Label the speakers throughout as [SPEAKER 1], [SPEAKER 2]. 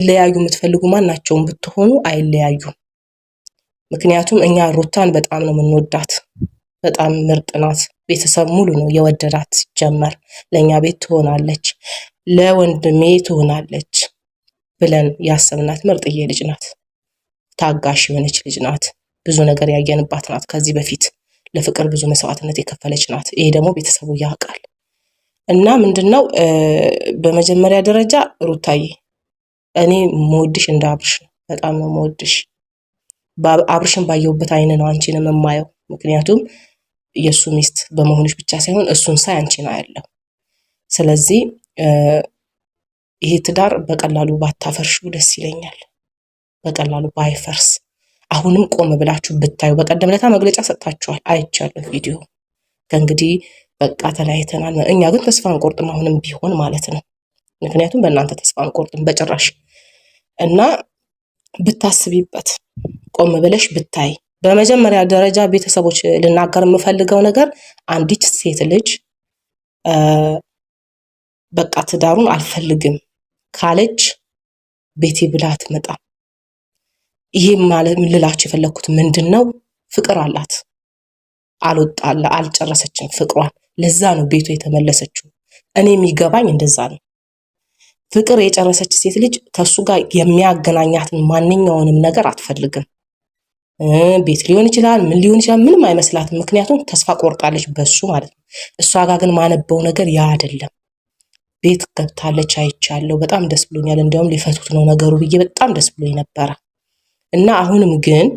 [SPEAKER 1] እንዲለያዩ የምትፈልጉ ማናቸውም ብትሆኑ አይለያዩም። ምክንያቱም እኛ ሩታን በጣም ነው የምንወዳት። በጣም ምርጥ ናት። ቤተሰብ ሙሉ ነው የወደዳት። ሲጀመር ለእኛ ቤት ትሆናለች፣ ለወንድሜ ትሆናለች ብለን ያሰብናት ምርጥዬ ልጅ ናት። ታጋሽ የሆነች ልጅ ናት። ብዙ ነገር ያየንባት ናት። ከዚህ በፊት ለፍቅር ብዙ መስዋዕትነት የከፈለች ናት። ይሄ ደግሞ ቤተሰቡ ያውቃል። እና ምንድነው በመጀመሪያ ደረጃ ሩታዬ እኔ መወድሽ እንደ አብርሽ ነው። በጣም ነው መወድሽ። አብርሽን ባየሁበት አይን ነው አንቺንም የማየው። ምክንያቱም የእሱ ሚስት በመሆንሽ ብቻ ሳይሆን እሱን ሳይ አንቺን አያለሁ። ስለዚህ ይሄ ትዳር በቀላሉ ባታፈርሹ ደስ ይለኛል። በቀላሉ ባይፈርስ አሁንም ቆም ብላችሁ ብታዩ። በቀደም ለታ መግለጫ ሰጥታችኋል፣ አይቻለሁ ቪዲዮ። ከእንግዲህ በቃ ተለያይተናል። እኛ ግን ተስፋ አንቆርጥም፣ አሁንም ቢሆን ማለት ነው። ምክንያቱም በእናንተ ተስፋ አንቆርጥም በጭራሽ። እና ብታስቢበት፣ ቆም ብለሽ ብታይ። በመጀመሪያ ደረጃ ቤተሰቦች ልናገር የምፈልገው ነገር አንዲት ሴት ልጅ በቃ ትዳሩን አልፈልግም ካለች ቤቴ ብላ አትመጣም። ይሄ ማለት ልላችሁ የፈለግኩት ምንድን ነው፣ ፍቅር አላት፣ አልወጣለ አልጨረሰችም ፍቅሯን። ለዛ ነው ቤቷ የተመለሰችው። እኔ የሚገባኝ እንደዛ ነው። ፍቅር የጨረሰች ሴት ልጅ ከእሱ ጋር የሚያገናኛትን ማንኛውንም ነገር አትፈልግም። ቤት ሊሆን ይችላል፣ ምን ሊሆን ይችላል፣ ምንም አይመስላትም። ምክንያቱም ተስፋ ቆርጣለች በሱ ማለት ነው። እሷ ጋር ግን ማነበው ነገር ያ አይደለም። ቤት ገብታለች አይቻለሁ። በጣም ደስ ብሎኛል። እንዲያውም ሊፈቱት ነው ነገሩ ብዬ በጣም ደስ ብሎኝ ነበረ። እና አሁንም ግን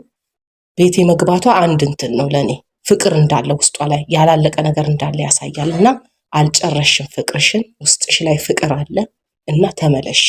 [SPEAKER 1] ቤት የመግባቷ አንድ እንትን ነው ለእኔ ፍቅር እንዳለ ውስጧ ላይ ያላለቀ ነገር እንዳለ ያሳያል። እና አልጨረሽም ፍቅርሽን፣ ውስጥሽ ላይ ፍቅር አለ እና ተመለሺ።